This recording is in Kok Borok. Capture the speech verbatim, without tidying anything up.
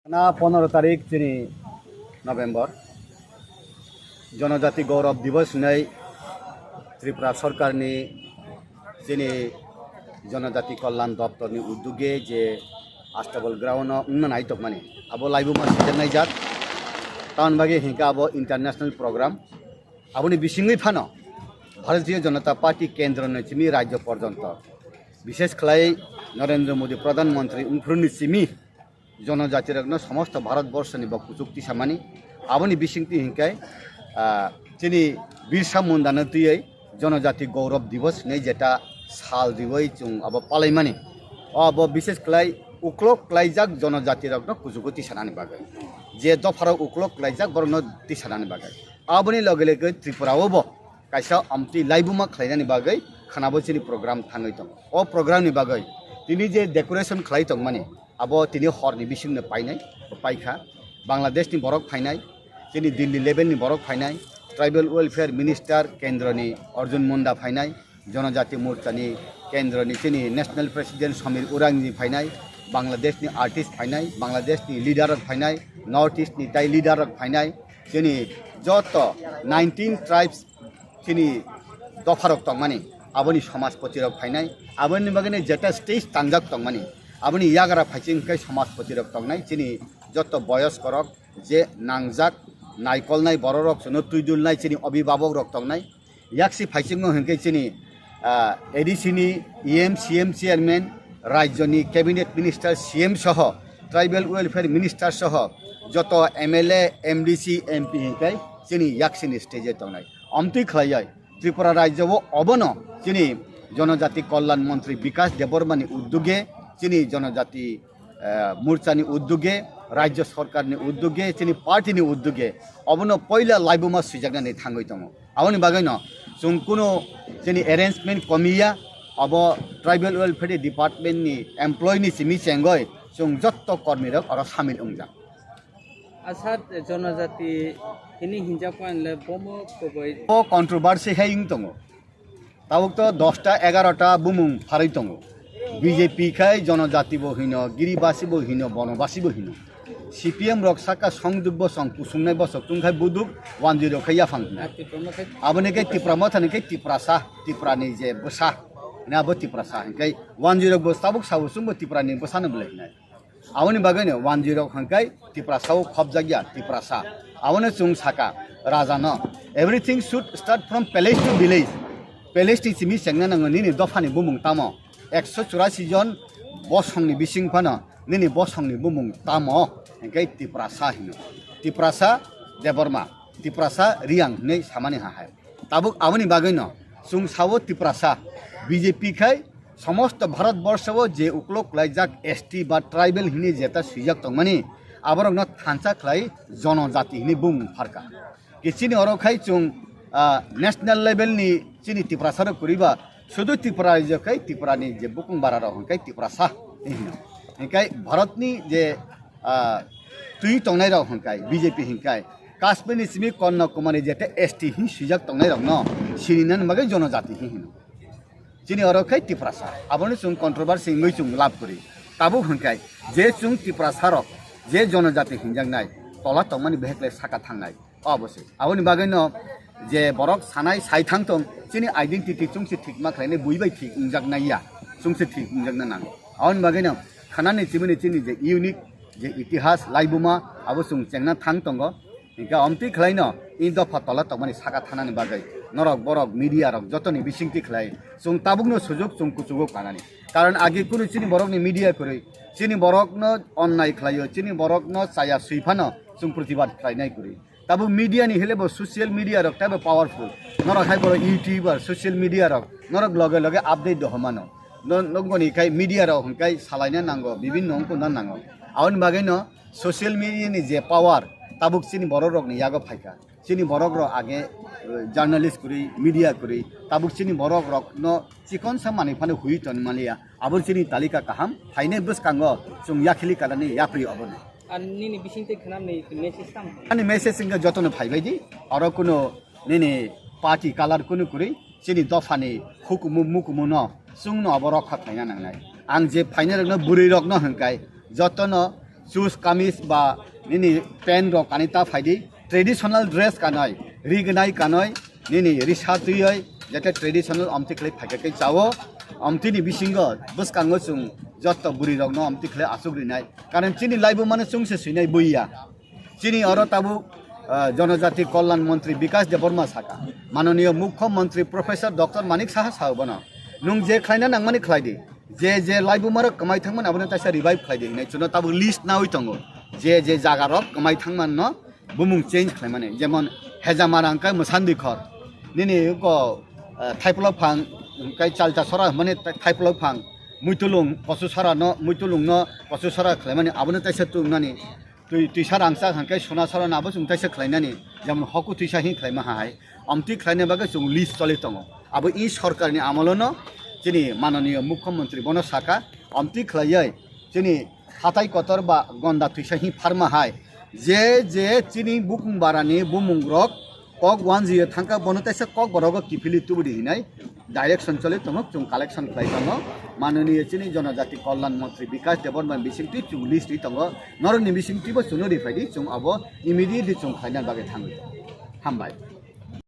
Na pondro tarik chini November, Jonojati Gaurav Divas hinwi Tripura Sarkarni chini Jonojati Kalyan Doptorni uddoge je Astabal Ground-o wngna naitokmani, abo laibuma sijaknaijak. Tamoni bagwi hinkhe abo international program. Aboni bisingwi phano Bharatiya Janata Party kendroni simi rajyo porjonto, bishesh khlai Narendra Modi Pradhan Mantri wngphuruni simi jonojatirokno somosto Bharat borshoni bo kuchuk tisamani. Aboni bisingtwi hinkhe, ah, chini Birsa Mundano twiwi Jonojati Gaurav Divas hinwi jeta sal riwi chwng abo palaimani. O abo bishesh khlai uklok klaijak jonojatirokno kuchugo tisanani bagwi. Je dopharok uklok klaijak borokno tisanani bagwi. Aboni loge loge Tripura o bo kaisa amtwi laibuma khlainani bagwi khwnabo chini program thangwi tongo. O program ni bagwi tini je decoration khlai tongmani, abo tini horni bisingno painai, paikha. Bangladesh ni borok phainai, chini Delhi level ni borok phainai, Tribal Welfare Minister kendroni Arjun Munda phainai, Jonojati Morcha ni kendroni chini National President Samir Urang ji phainai, Bangladesh ni artist phainai, Bangladesh ni leader rok phainai, North East ni tai leader rok phainai, chini joto nineteen tribes chini dopharok tongmani, aboni samajpati rok phainai, aboni bagwi jeta stage tangjak tongmani, aboni yagra phaiching khe samajpati rok tongnai, chini joto boyoskorok je nangjak naikolnai bororok chwngno twidulnai chini obibabok rok tongnai, yaksi phaichingno hinkhe chini, ah, A D C ni E M, C M chairman, rajyoni cabinet minister, C M soho, tribal welfare minister soho, joto M L A, M D C, M P hinkhe chini yaksini stage tongnai. Amtwi khlaiwi Tripura rajyo o obono chini Jonojati Kalyan Mantri Bikas Debbarma ni uddoge chini Jonojati eh, Morcha ni uddoge, Rajya Sarkar ni uddoge, chini party ni uddoge, obono poila laibuma swijaknani thangwi tongo. Aboni bagwino chwng kuno chini arrangement komiya, abo Tribal Welfare Department ni employee ni simi chengoi chwng jotto kormi rok oro samil wngjak. Asat jonojati hini hinjak panle bomo koboi. O controversy hai wng tongo. Tabuk to dosta egarota bumung pharwi tongo. B J P khai jonojati bo hino, giribasi bo hino, bonobasi bo hino. C P M rok saka songduk bosong kusungnai bosok tungkhai buduk wanjui rok khai yaphang hino. Aboni khe Tipra Motha ni khe Tiprasa, Tipra ni je bwsa, hino abo Tiprasa. Hinkhe wanjui rok bo tabuk sabo chwngbo Tipra ni bwsa no belai hinai. Aboni bagwino wanjui rok hwnkhai Tiprasa o khopjakya Tiprasa. Abono chwng saka raja no. Everything should start from palace to village. Palace ni simi chengna nango nini dopha ni bumung tamo. Ekso churasi jon bosong ni bising phano nini bosong ni bumung tamo. Hwnkhai Tiprasa hino. Tiprasa Debbarma, Tiprasa Reang hinwi samani ha hai. Tabuk aboni bagwino chwng sao Tiprasa, B J P khai somosto Bharat borsho o je uklok klaijak S T ba tribal hinwi jeta swijak tongmani, aborokno thansa khlai jonojati hinwi bumung pharkha. Kichini oro khai chwng, ah, national level ni chini Tiprasa rok kwrwi ba sudu Tripura rajyo khai Tripura ni je bukung bara rok hwnkhai Tiprasa hino. Hwnkhai Bharat ni je, ah, twi tongnai rok hwnkhai B J P hwnkhai Kashmir ni simi Kanyakumari jeta S T hin swijak tongnai rokno sini nan bagwi jonojati hin hino. Chini oro khai Tiprasa. Abono chwng controversy wngwi chwng lab kwrwi. Tabuk hwnkhai je chwng Tiprasa rok je jonojati hinjaknai tola tongmani beheklai saka thangnai. Obosoi. Aboni bagwino je borok sanai sai thang tong chini identity chwngse thik ma khlainai bui bai thik wngjaknai ya. Chwngse thik wngjakna nango. Aboni bagwino khanani chimini chini je unique je itihas laibuma abo chwng chengna thang tongo. Hinkhe omtwi khlaino i dopha tola tongmani saka thanani bagwi norok borok media rok jotoni bisingtwi khlai chwng tabukno sujuk chwng kuchugo kanani. Karon agi kunu chini borokni media kwrwi chini borokno onnai khlaio, chini borokno chaya swi phano chwng protibad khlainai kwrwi. Tabuk media ni hele bo social media rok teibo powerful. Norok hai borok YouTuber, social media rok norok loge loge update dohomano. No-, nokboni khai media rok hwnkhai salaina nango, bibinno wngkuna nango. Aboni bagwino social media ni je power tabuk chini borok rokni yago phaikha. Chini borok rok age, eh, journalist kwrwi, media kwrwi, tabuk chini borok rokno chikonsa manwi phano hui tonmaliya. Abo chini talika kaham, phainai bwskango chwng yakhili kanani yapri obono. Ar nini bisingtwi khwnamni message tamo? Ani message wngkha jotono phaibaidi, oro kuno nini party color kunu kwrwi, chini dophani hukumu mukumuno chwngno abo rokha khlaina nangnai. Ang je phainairokno bwrwirokno hwnkhai jotono Shoes, kamis ba nini pant rok kanwi ta phaidi, traditional dress kanwi, ri gwnai kanwi, nini risa twiwi, jate traditional omtwi khlai phaikha khe chao. Omtwini bisingo bwskango chwng joto bwrwi rokno omtwi khlai achuk rinai. Karon chini laibuma no chwngse swinai buiya. Chini oro tabuk, ah, Jonojati Kalyan Montri Bikash Debbarma saka, Manoniyo Mukho Montri Professor Doctor Manik Saha sao bono, "Nwng je khlaina nangmani khlai di, je je laibuma rok kwmai thangmani abono taisa revive khlai di," hinwi chwngno tabuk list nawi tongo, je je jaga rok kwmai thangmani no bumung change khlaimani, jemon Hejamara hwnkhe Mwsandi Khor, nini ko, ah, Thaipulok Phang hwnkhe Chalta Sora hwnmani Thaipulok Phang, Muitulung Kochusora no, Muitulung no Kochusora khlaimani abono taisa tungnani. Twi, twisa rangchak hwnkhe sona sora nabo chwng taisa khlainani, jemon hoku twisa hin khlaima hai, omtwi khlaina bagwi chwng list choli tongo. Abo i sorkarni amolono chini manoniyo mukhyamantri bono saka, omtwi khlaiwi chini hatai kotor ba gonda twisa hin pharma hai, je je chini bukung barani bumung rok kok wanjio thangkha, bono taisa kok borogo kiphilwi tubudi hinai direction choli tongo, chwng collection khlai tongo. Manoniyo chini Jonojati Kalyan Montri Bikash Debbarma bisingtwi chwng list ri tongo, norokni bisingtwibo chwngno riphaidi, chwng abo immediately chwng khlaina bagwi thangwi tongo. Hambai.